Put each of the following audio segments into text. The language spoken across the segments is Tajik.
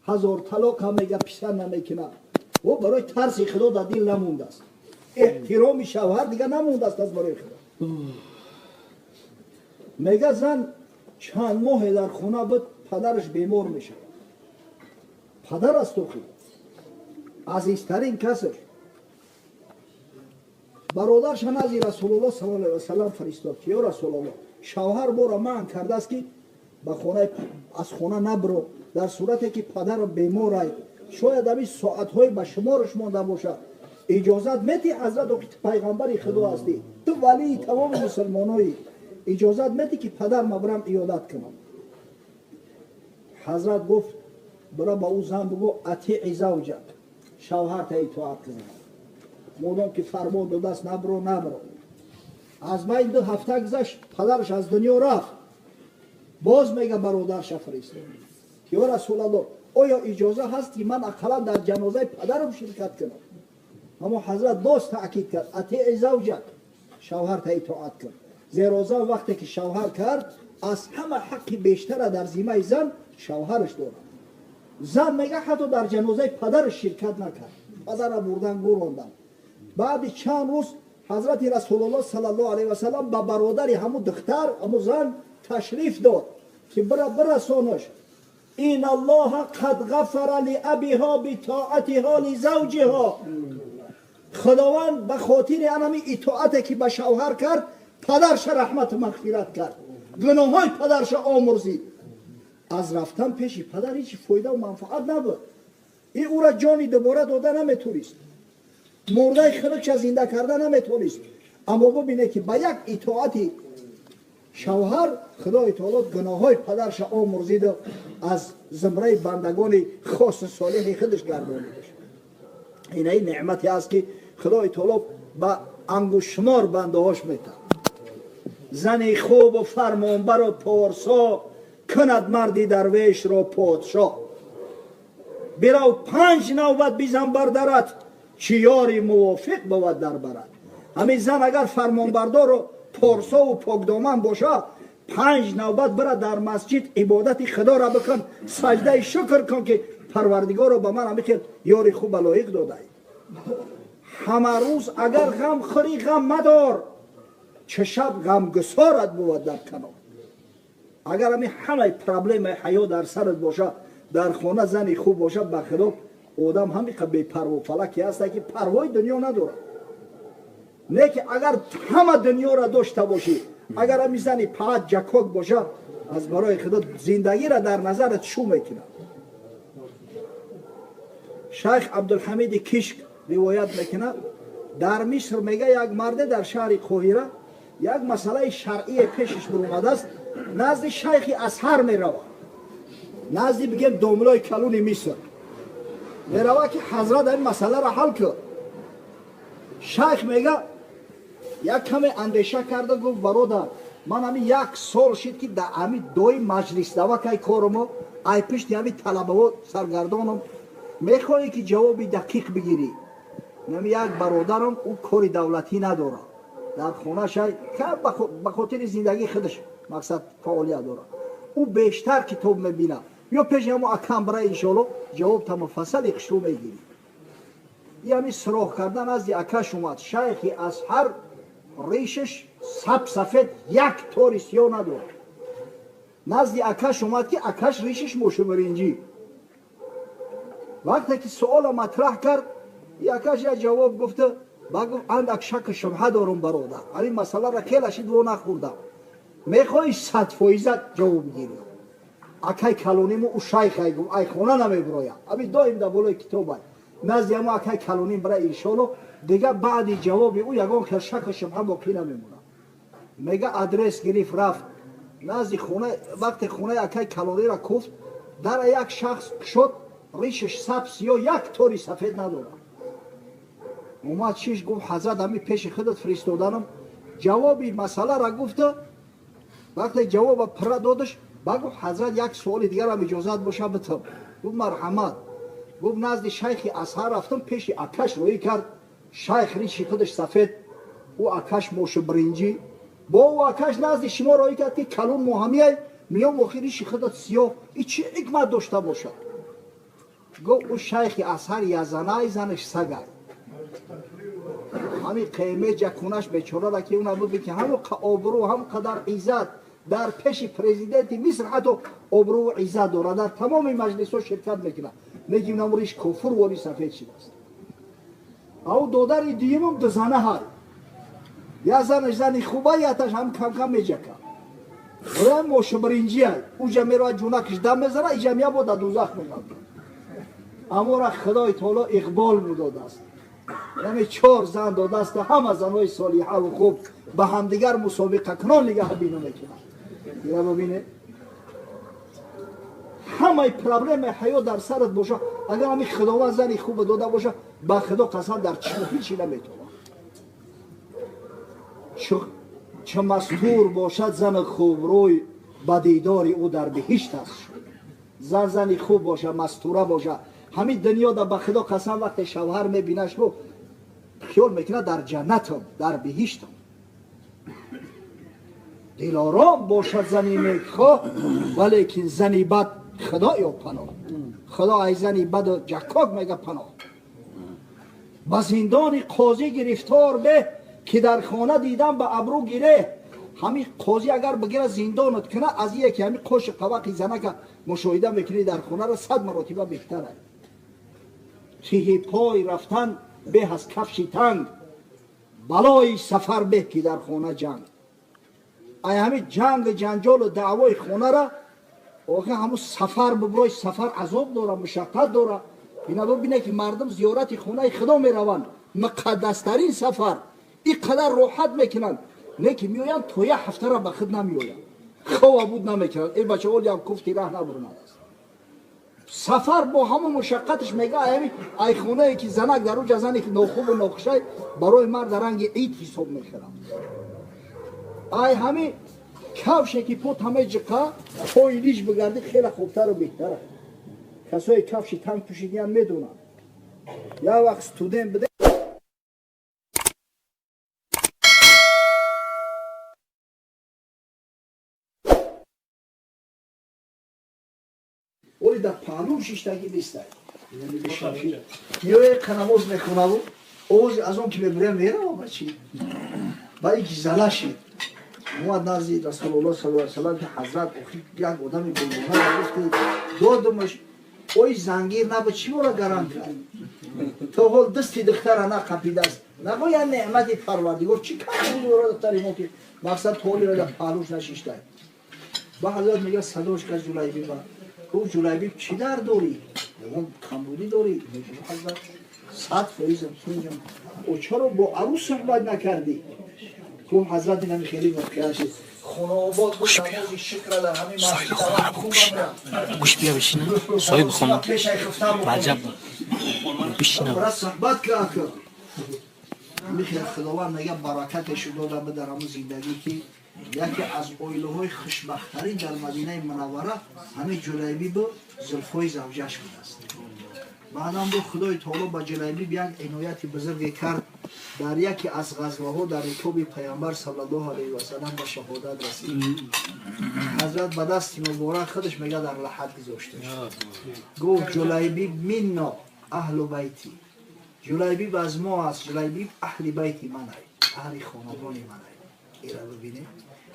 Ҳазор талоқ ҳам мега писар намекунад. О барои тарси Худо дар дил намондааст, эҳтироми шавҳар дига намондааст аз барои Худо. Мега, зан чанд моҳе дар хона буд, падараш бемор мешавад. Падар аст охи, азизтарин касаш. Бародарша назди Расулулло саллаллоҳу алайҳи васаллам фиристод ки: «Ё Расулулло, шавҳар бора манъ кардааст, ки ба хона аз хона набро, дар сурате ки падарам беморай. Шояд ҳамин соатҳои ба шумораш монда бошад. Иҷозат мети, ҳазрат, ки ту пайғамбари Худо ҳастӣ, ту валии тамоми мусулмоноӣ, иҷозат мети, ки падарма бирам иёдат кунам?» Ҳазрат гуфт: «Бира, ба ӯ зан бигӯ: أطع زوجك, шавҳарта итоат кун. Модом ки фармон додааст набро, набро». Аз байн 2 ҳафта гузашт, падараш аз дунё рафт. Боз мега, бародарша фиристод ки: «Ё Расулалло, оё иҷоза ҳаст, ки ман ақаллан дар ҷанозаи падарам ширкат кунам?» Аммо ҳазрат боз таъкид кард: «أطع زوجك, шавҳарта итоат кун». Зеро зан вақте ки шавҳар кард, аз ҳама ҳаққи бештара дар зиммаи зан шавҳараш дорад. Зан, мега, ҳатто дар ҷанозаи падараш ширкат накард. Падара бурдан, гӯрондан. Баъди чанд рӯз ҳазрати Расулулло саллаллоҳу алайҳи васаллам ба бародари ҳаму духтар, ҳаму зан ташриф дод, ки бира, бирасонаш: «إن الله قد غفر لأبيها بطاعتها لزوجها». Худованд ба хотири анами итоате, ки ба шавҳар кард, падарша раҳмату мағфират кард, гуноҳҳои падарша омурзид. Аз рафтан пеши падар ҳеҷ фоидаву манфаат набуд. И ӯра ҷони дубора дода наметонист, мурдаи хунукша зинда карда наметонист. Аммо бубине, ки ба як итоати шавҳар Худои таоло гуноҳҳои падарша омурзиду аз зумраи бандагони хосу солеҳи худаш гардонидаш. Инаи неъмате аст, ки Худои таоло ба ангушшумор бандаҳош метад. Зани хубу фармонбару порсо кунад марди дарвешро подшоҳ. Бирав, панҷ навбат бизан бар дарат, чӣ ёри мувофиқ бувад дар барат. Ҳамин зан агар фармонбардору порсову покдоман бошад, панҷ навбат бира, дар масҷид ибодати Худоро бикун, саҷдаи шукр кун, ки Парвардигоро ба ман ҳамин хел ёри хуба лоиқ додай. Ҳама рӯз агар ғам хӯрӣ, ғам мадор, чӣ шаб ғамгусорат бувад дар канор. Агар ҳамин ҳамаи проблемаи ҳаёт дар сарат бошад, дар хона зани хуб бошад, ба Худо, одам ҳамиқа бепарво фалаке ҳаста, ки парвои дунё надорад. Не ки агар ҳама дунёро дошта бошӣ, агар ҳами зани паат ҷакок бошад, аз барои Худо, зиндагиро дар назарат шу мекунад. Шайх Абдулҳамиди Кишк ривоят мекунад: дар Миср, мега, як марде дар шаҳри Қоҳира як масъалаи шаръие пешаш биромадааст. Назди шайхи Азҳар меравад, назди, бигем, домлои калони Миср меравад, ки ҳазрат, ин масъаларо ҳал кун. Шайх, мега, як каме андеша карда гуфт: «Бародар, ман ҳами як сол шид, ки дар ҳами дои маҷлисдавакай корумо, ай пишти ҳами талабаҳо саргардонам. Мехоҳӣ, ки ҷавоби дақиқ бигирӣ, нами як бародарам, ӯ кори давлатӣ надорад, дар хонаша ба хотири зиндагии худаш мақсад фаъолият дорад, ӯ бештар китоб мебинад. Ё пеши ҳамо акам бира, иншоалло, ҷавобта муфассали хушрӯ мегирӣ». И ҳами суроғ кардан назди акаш омад. Шайхи Азҳар ришаш саб сафед, як тори сиёҳ надорад. Назди акаш омад, ки акаш ришаш мошумиринҷӣ. Вақте ки суола матраҳ кард, и акаш як ҷавоб гуфта, ба гуфт: «Андак шаку шубҳа дорум, бародар, ҳамин масъаларо хеле шид во нахӯрдам. Мехоҳӣ 100% ҷавоб гирӣ, акай калониму, ӯ шайхай, гуфт, ай хона намебирояд, ами доим дар болои китобай, назди ҳамо акай калоним бира, иншолло, дига баъди ҷавоби ӯ ягон хел шаку шубҳа боқӣ намемонад». Мега, адрес гирифт, рафт назди хона. Вақте хонаи акай калониро куфт, дара як шахс кушод, ришаш саб сиёҳ, як тори сафед надорад. Омад шиш, гуфт: «Ҳазрат, ҳами пеши худат фиристоданам». Ҷавоби масъаларо гуфта, вақте ҷавоба пурра додаш, ба гуфт: «Ҳазрат, як суоли дигарам иҷозат боша битам?» Гуфт: «Марҳамат». Гуфт: «Назди шайхи Азҳар рафтам, пеши акаш рӯӣ кард. Шайх риши худаш сафед, ӯ акаш мошу биринҷӣ. Бо ӯ акаш назди шумо роҳӣ кард, ки калон моҳамияй, миём, охир риши худат сиёҳ. И чӣ ҳикмат дошта бошад?» Гуфт ӯ шайхи Азҳар язанай занаш сагай. Ҳамин қайме ҷакунаш бечорара ки уна буд ки ҳамон обрӯ, ҳам қадар иззат дар пеши президенти Миср ҳатто обрӯву иззат дорад, дар тамоми маҷлисҳо ширкат мекунад. Мегим намуриш куфр вори сафед шидааст. Ау додари дуюмум дузана ҳай. Я занаш зани хуба, яташ ҳам кам-кам меҷака. Рам мошбринҷиай. Уҷа мерава ҷунакш дам мезана, иҷа мия бо дар дузах меғалта. Амора Худои таоло иқбол мудодааст. Яъне 4 зан додааст, ҳама занҳои солиҳаву хуб ба ҳамдигар мусобиқакунон нигаҳ бино мекунанд. Ира бибине. Ҳамаи проблемаи ҳаёт дар сарат боша, агар ҳамин Худованд зани хуб дода боша, ба Худо қасам дар чӣ чӣ наметавонад. Чӣ мастур бошад зани хубрӯй, ба дидори ӯ дар биҳишт аст. Зан зани хуб боша, мастура боша, ҳамин дунёда ба Худо қасам вақте шавҳар мебинаш бу хиёл мекунад дар ҷаннатам, дар биҳиштам. Дилором бошад зани некхоҳ, валекин зани бад Худоё паноҳ. Худо ай зани баду ҷаккок мега паноҳ. Ба зиндони қозӣ гирифтор бе, ки дар хона дидам ба абрӯ гире. Ҳамин қозӣ агар бигира зиндонат куна, аз яке ҳамин қоши қавақи занака мушоҳида мекунӣ дар хонара 100 маротиба беҳтар аст. Тиҳи пой рафтан беҳ аз кафши танг, балои сафар беҳ ки дар хона ҷанг. Ай ҳамин ҷанг ҷанҷолу даъвои хонара охир ҳамун сафар буброй, сафар азоб дора, мушаққат дора. Ина бибине ки мардум зиёрати хонаи Худо мераванд, муқаддастарин сафар, ин қадар роҳат мекунанд, не ки меоянд то як ҳафтара ба худ намеоянд, хова буд намекунанд. Э бача олиам куфти раҳ набурмадааст. Сафар бо ҳамон мушаққаташ мега ами ай хонае ки занак дар уҷа зане ки нохубу нохушай барои мард ранги ид ҳисоб мехӯрад. Ай ҳами кавше ки пот ҳаме ҷиқа пои лиш бигарди хеле хубтару беҳтар аст. Касое кавши танг пӯшидиян медонанд. Як вақт студент буде оли дар паҳлум шиштагӣ нестай. Меояд қанамоз мехонаву овози аз он ки мебурям мерава бачи. Ба ики зала шид. Омад назди Расулуллоҳ саллаллоҳу алайҳи васаллам ки ҳазрат охир як одами бегуноҳ гуфти додумаш ой зангир набуд, чӣ мора гарант кард? То ҳол дасти духтара нақапидааст. Нагӯ я неъмати Парвардигор чӣ кам дора духтари мо ки мақсад толира дар паҳлуш нашиштай. Ба ҳазрат мегӯяд садош каз Ҷулайбиба. Гуфт Ҷулайбиб чӣ дард дорӣ? Ягон камбудӣ дорӣ? Мегӯяд ҳазрат 100% тинҷам. О чаро бо арӯс суҳбат накардӣ? Гуфт ҳазрат инами хеле воқеа шид. Хонаобод буд, намози шукра дар ҳамин соҳиби хонаро бо бишинам. Гӯш бия бишинам. Соҳиби хона. Раҷаб бишинам. Брат суҳбат кард. Михел Худованд мегӯяд баракаташо дода ба дар ҳамон зиндагӣ ки яке аз оилаҳои хушбахттарин дар Мадинаи Мунаввара ҳамин Ҷулайбибу зулфои завҷаш будааст. Баъдан бо Худои таоло ба Ҷулайбиб як инояти бузурге кард. Дар яке аз ғазваҳо дар рикоби Паямбар саллаллоҳу алайҳи васаллам ба шаҳодат расид. Ҳазрат ба дасти муборак худаш мегӯяд дар лаҳат гузошташ. Гуфт Ҷулайбиб минно аҳлу байти. Ҷулайбиб аз мо аст, Ҷулайбиб аҳли байти ман ай, аҳли хонадони ман ай. Ира бибинед.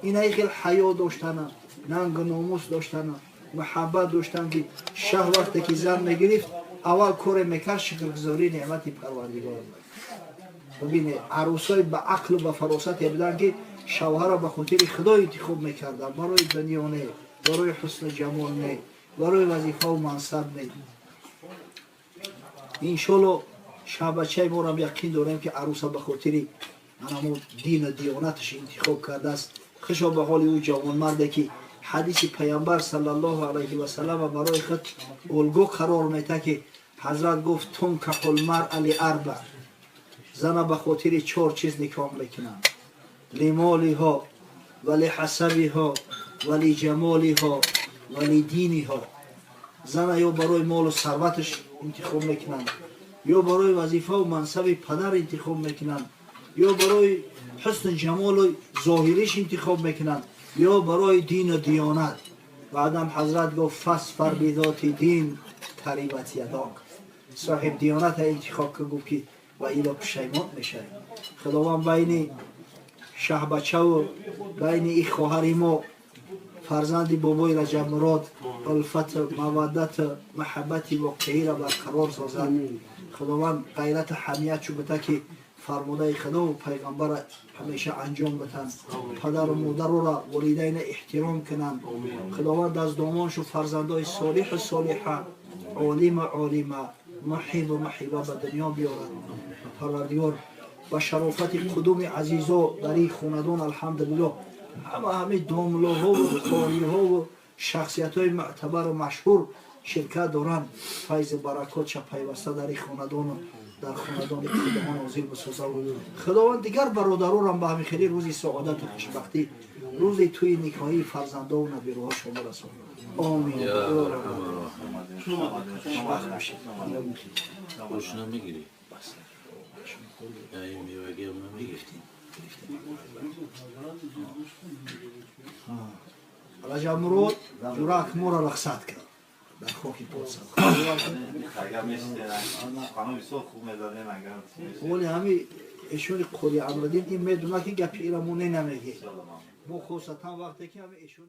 Ина хел ҳаё доштана, нангу номус доштана, муҳаббат доштан ки шаҳ вақте ки зан мегирифт, аввал коре мекард шукргузории неъмати Парвардигор. Бибине, арӯсҳои ба ақлу ба фаросате буданд ки шавҳарро ба хотири Худо интихоб мекарданд, барои дунё не, барои ҳусну ҷамол не, барои вазифаву мансаб не. Иншолло шаҳбачаи морам яқин дорем ки арӯса ба хотири анамо дину диёнаташ интихоб кардааст. Хушо ба ҳоли ӯ ҷавонмарде ки ҳадиси Паямбар саллаллоҳу алайҳи васаллама барои худ улгӯ қарор метаҳад ки ҳазрат гуфт тункаҳул маръа лиарба. Зана ба хотири 4 чиз никоҳ мекунанд: лимолиҳо ва лиҳасабиҳо ва лиҷамолиҳо ва лидиниҳо. Зана ё барои молу сарваташ интихоб мекунанд, ё барои вазифаву мансаби падар интихоб мекунанд, ё барои ҳусну ҷамолу зоҳириш интихоб мекунанд, ё барои дину диёнат. Баъдам ҳазрат гуфт фасфар бидоти дин Тарибат ядок, соҳиб диёната интихоб ки, гуфт ки ва ило пушаймон мешавем. Худованд байни шаҳбачаву байни и хоҳари мо, фарзанди бобои Раҷабмурод, улфату маваддату маҳаббати воқеиро барқарор созад. Худованд ғайрату ҳамият чу бита, ки фармудаи Худову пайғамбара ҳамеша анҷом битанд, падару модарура, волидайна эҳтиром кунанд. Худованд аз домоншу фарзандои солиҳу солиҳа, олиму олима, муҳибу муҳиба ба дунё биёрад. Парвардигор ба шарофати қудуми азизо дар ин хонадон, алҳамдулиллоҳ, ҳама ҳамин домлоҳову қориҳову шахсиятҳои мӯътабару машҳур ширкат доранд, файзу баракотша пайваста дар ин хонадону дар хонадони худоҳо нозил бисозад. Худованд дигар бародарорам ба ҳамин хели рӯзи саодату хушбахтӣ, рӯзи тӯи никоҳии фарзандову набироҳо расон. Омин. Хушбахт бошед. Гӯш намегирӣ? Ин мевагиам намегирӣ? Раҷабмурод ҷурак моро рухсат кард дар хоки подсад. Агар мешиден, сухано бисёр хуб мезадем, агар. Вале ҳами эшони Қори Амриддин ин медонад, ки гапи ира мо не намегӣ, мо хосатан вақте ки ҳами эшон.